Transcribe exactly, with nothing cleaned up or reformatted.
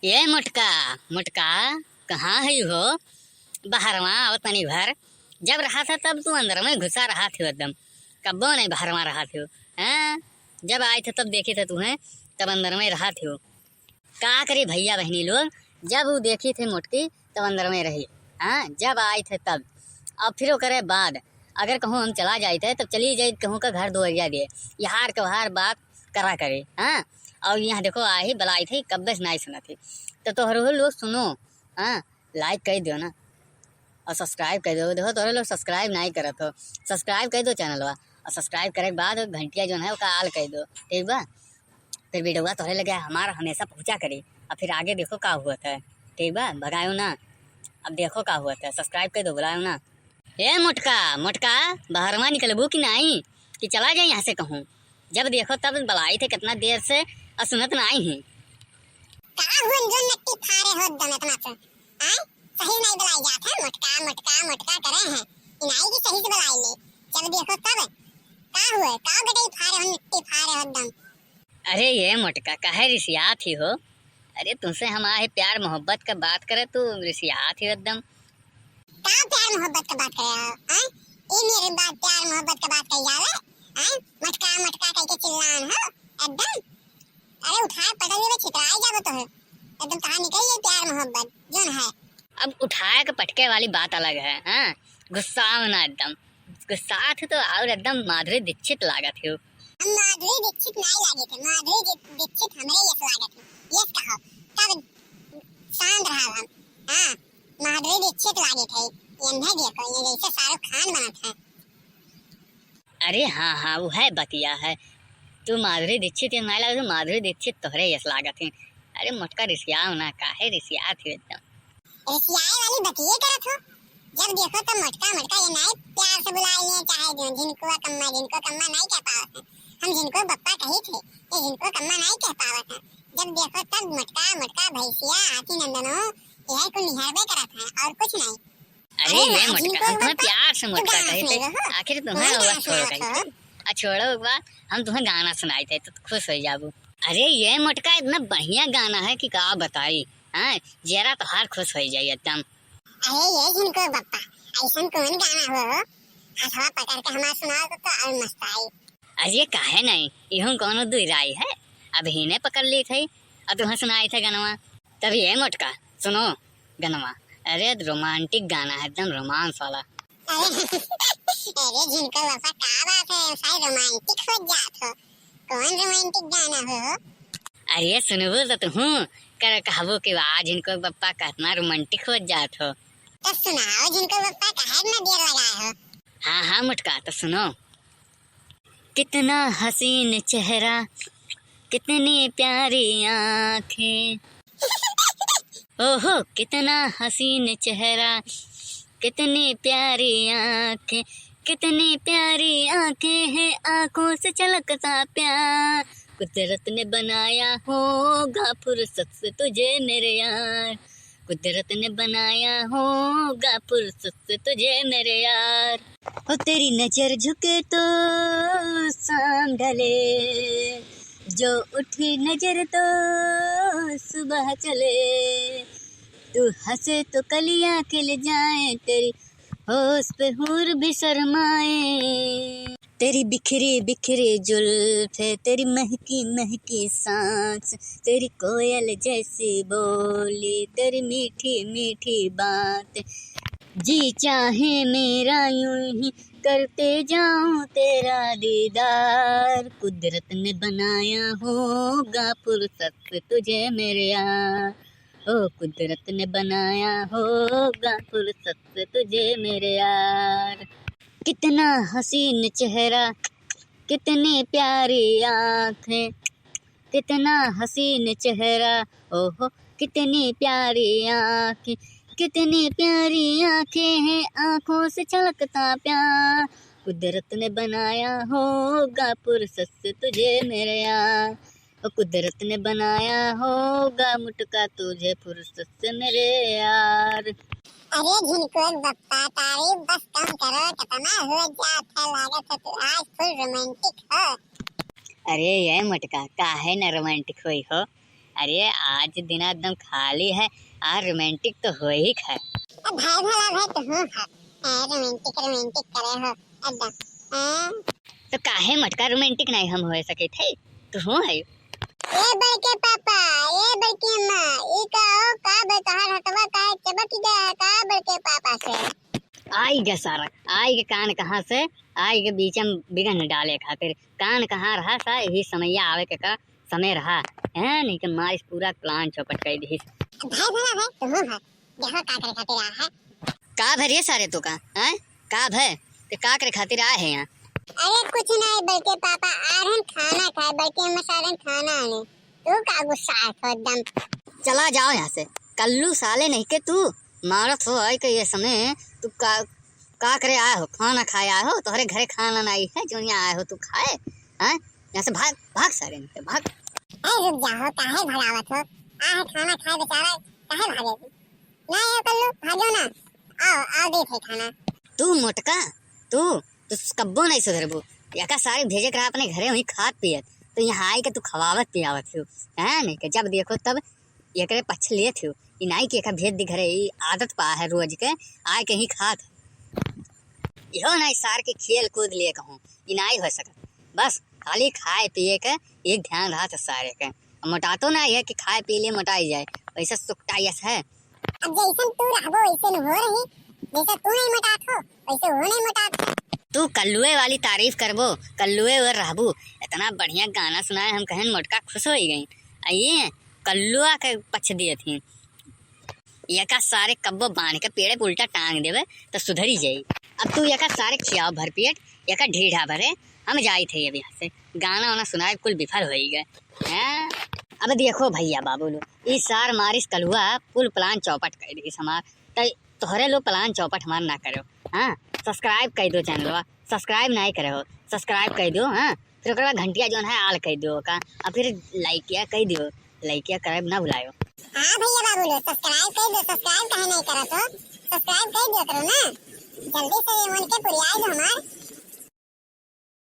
ए मोटका, मोटका, कहाँ है हो? बहरवा आओ तनी भर। जब रहत है तब तू अंदर में घुसा रहत हो एकदम। कब्बो नहीं बहरवा रहत हो, हैं? जब आइत है तब देखित है तुहें, तब अंदर में रहत हो। का करी भइया बहिनी लोग, जब उ देखित है मोटकी तब अंदर में रही, हाँ, जब आइत है तब। और फिर ओकरे बाद अगर कहूँ हम चला जाइत है तब चली जाइत कहूँ का घर दुआरिया दे, यहार के वहार बात करा करे, हाँ। और यहाँ देखो आही बलाइत है, कब्बे से नाई सुनत है। तो तोहरो लोग सुनो, हाँ, like कर दो ना और subscribe कर दो। देखो तोहरे लोग subscribe नाई करत हो, subscribe कर दो channel वा और subscribe करे के बाद घंटिया जौन है ओका all कर दो, ठीक बा? फिर video तोहरे लगे हमार हमेशा पहुँचा करी। अब फिर आगे देखो का हुआ था, ठीक बा? भगायो ना, अब देखो का हुआ था, subscribe कर दो, बुलायो ना। ए मोटका, मोटका, बहरवा निकलबू कि नाई? कि चला जाए यहाँ से कहूँ? जब देखो तब बलाइत है कितना देर से, और सुनत नाई है। का हुआ जो नट्टी फारे हो दम इतना से? आय? सही से नाई बलाई जात है, मोटका, मोटका, मोटका करे हैं। ई नाई कि सही से बलाई ले। जब देखो तब। का हुआ? का गटई फारे हो, नट्टी फारे हो दम? अरे ये मोटका, काहे रिसियात ही हो? अरे तुमसे हम आहे प्यार मोहब्बत का बात करे, तू रिसियात ही एकदम। का प्यार मोहब्बत का बात करे हो, हैं? ई मेरे बात प्यार मोहब्बत का बात कही जावे, हैं? मोटका, मोटका कह के चिल्लान हो, एकदम। अरे उठाए पटक लेबे, छितराए जाबो तो है। एकदम कहाँ निकल ये प्यार मोहब्बत, जोन है। अब उठाए के पटके वाली बात अलग है, हाँ? गुस्साओ ना एकदम। गुस्सात हो तो और एकदम माधुरी दीक्षित लागत हो। हम माधुरी दीक्षित नाई लागे थे, माधुरी दी-, दीक्षित हमरे यस लागत हो। यस कहो, तब शांत रहब हम। हाँ, माधुरी दीक्षित लागे थे। ये देखो, ये जैसे शाहरुख खान बनत है। अरे हाँ, हाँ, उ है बतिया है। तू माधुरी दीक्षित यस नाई लागत हो, माधुरी दीक्षित तोहरे यस लागत है। अरे मोटका रिसियाओ ना, काहे रिसियात हो एकदम? रिसियाए वाली बतिये करत हो। जब देखो तब मोटका, मोटका ये नाई प्यार से बुलाए ले, चाहे जो झिनको कम्मा, झिनको कम्मा नाई कह पावत है। हम झिनको बप्पा कही थे, ये झिनको कम्मा नाई कह पावत है। जब देखो तब मोटका, मोटका भैंसिया, हाथी नंदनो, यह कुल निहरबे करत है और कुछ नहीं। अरे अरे ये वाह, मोटका, झिनको हम तुम्हें बप्पा, प्यार से तू मोटका गाना कहे थे। सुनेगा हो? आखिर तुम्हें कौन ओवा गाना छोड़ सुनावत गए हो? थे। आ छोड़ो एक बार, हम तुम्हें गाना सुनाई थे तो खुश हो जाबू। अरे ये मोटका इतना बढ़िया गाना है कि का बताई, हाँ, जरा तो हार खुश हो जाई एकदम। अरे ये झिनको बप्पा, ऐसन कौन गाना हो? हथवा पकड़ के हमार सुनाओ तो, तो और मस्त आई। अरे काहे नहीं, इहूँ कौनो दुई राय है, अब ही ने पकड़ ली थे, अब तुम्हें सुनाई थे गनवा। तब ये मोटका, सुनो गनवा, अरे romantic गाना है, एकदम romance वाला। अरे, अरे झिनको बप्पा, का बात है, सारे romantic हो जात हो, कौन romantic गाना हो? अरे सुनबो तो तुहूँ कर कहबो कि वाह झिनको बप्पा कितना romantic हो जात हो। तो सुनाओ झिनको बप्पा, काहे इतना देर लगाए हो? हाँ, हाँ मोटका, तो सुनो। कितना हसीन चेहरा, कितनी प्यारी आँखें। ओहो, कितना हसीन चेहरा, कितनी प्यारी आँखें, कितनी प्यारी आँखें हैं, आँखों से छलकता प्यार। कुदरत ने बनाया होगा फुर्सत से तुझे मेरे यार, कुदरत ने बनाया होगा फुर्सत से तुझे मेरे यार। हो तेरी नजर झुके तो शाम ढले, जो उठी नजर तो सुबह चले। तू हंसे तो कलियां खिल जाएं, तेरी होश पे हूर भी शर्माए। तेरी बिखरी बिखरी जुल्फे, तेरी महकी महकी सांस, तेरी कोयल जैसी बोली, तेरी मीठी मीठी बात, जी चाहे मेरा यूं ही करते जाऊं तेरा दीदार। कुदरत ने बनाया होगा फुर्सत से तुझे मेरे यार, ओ कुदरत ने बनाया होगा फुर्सत से तुझे मेरे यार। कितना हसीन चेहरा, कितनी प्यारी आँखें, कितना हसीन चेहरा, ओहो, कितनी प्यारी आँखें, कितनी प्यारी आँखें हैं, आँखों से छलकता प्यार। कुदरत ने बनाया होगा फुर्सत से तुझे मेरे यार, ओ कुदरत ने बनाया होगा मोटका तुझे फुर्सत से मेरे यार। अरे झिनको बप्पा, तारीफ बस कम करो, कितना हो जात है, लागत है तू आज full romantic हो। अरे ये मोटका, काहे न romantic होई हो? अरे आज दिन एकदम खाली है, आज romantic तो होइक है। अब भाई भला भाई तो हूँ है, ए, romantic romantic करे हो एकदम, हाँ। तो काहे मोटका romantic नहीं हम होइ सके थे, तो हूँ है। ए बड़के पापा, ए बड़की अम्मा, ई का हो, का बे तोहार हथवा काहे चबक गया है का बड़के पापा से? आइ गे सारा, आइ गे कान कहाँ से, आइ गे बीच में विघ्न डाले खातिर। कान कहाँ रहा सा, यही समैया आवे के का समय रहा। हैं, नहीं के मारिस पूरा plan चौपट कइ दिहिस। भाई भला है, तू है, देखो का करे खातिर आया है। का भे रे सारे तो का, हैं? का भे? ते का करे खातिर आए है यहाँ? अरे कुछ नहीं, बड़के पापा आ रहे हैं खाना खाए, बड़के अम्मा सारे खाना आने। तू का गुस्सा है तो एकदम। चला जाओ यहाँ से, कल्लू साले नहीं के तू मारत हो है कि ये समय तू का, का करे आए हो? खाना खाए आए हो? तोहरे घरे खाना नहीं है जो यहाँ आए हो तू खाए, हैं? यहाँ से भाग, भाग सारे नहीं के, भाग। ए रुक जाओ, काहे भगावत हो? आ है खाना खाए बेचारा, काहे भागे? ना ये कल्लू, भागो ना। आओ, आओ, देत है खाना। तू मोटका, तू, तू कब्बो नहीं सुधरबू। एका सारे भेजे के रहा अपने घरे वहीं खात पियत, तो यहाँ आइ के तू खवावत पियावत हो, हैं? नहीं के जब देखो तब एकरे पक्ष लेत हो। ई नाई के एका भेज दी घरे, ई आदत पा है रोज के, आइ के ही खात है। इहो नाई सार के खेल कूद लिए कहूँ, ई नाई हो सकत। बस खाली खाए पिए के एक ध्यान रहा था सारे के। अब मोटातो ना है कि खाए पी ले मोटाई जाए, वैसे सुकटाइस है। अब जैसन तू रहबो वैसे न हो रही, जैसे तू नहीं मोटात हो वैसे वो नहीं मोटात। तू कल्लुए वाली तारीफ करबो, कल्लुए और रहबू। इतना बढ़िया गाना सुनाए हम कहन मोटका खुश होइ गई। आ ये कल्लुआ के पक्ष दिए थी। एका सारे कब्बो बांध के पेड़े पे उल्टा टांग देवे तो सुधरी जाई। अब तू एका सारे खियाओ भर पेट, एका ढीढ़ा भरे, हम जाई थे अब यहाँ से। गाना वाना सुनाए कुल विफल होइ गए। हैं? अब देखो भैया बाबू लो, ई सार मारिस कलुआ कुल plan चौपट कइ दिहिस हमार। त तोहरे लो plan चौपट हमार ना करो। हाँ, subscribe कइ दो channelवा, subscribe नहीं करे हो, subscribe कइ दो। हाँ, फिर ओकरे बाद घंटिया जौन है all कइ दो का, और फिर likeया कइ दो, likeया करे ना भुलायो। हाँ भैया बाबू लो, subscribe कइ दो, subscribe काहे नहीं करत हो? Subscribe कइ दो करो ना, जल्दी से ये मन के पुरियाई दो हमार।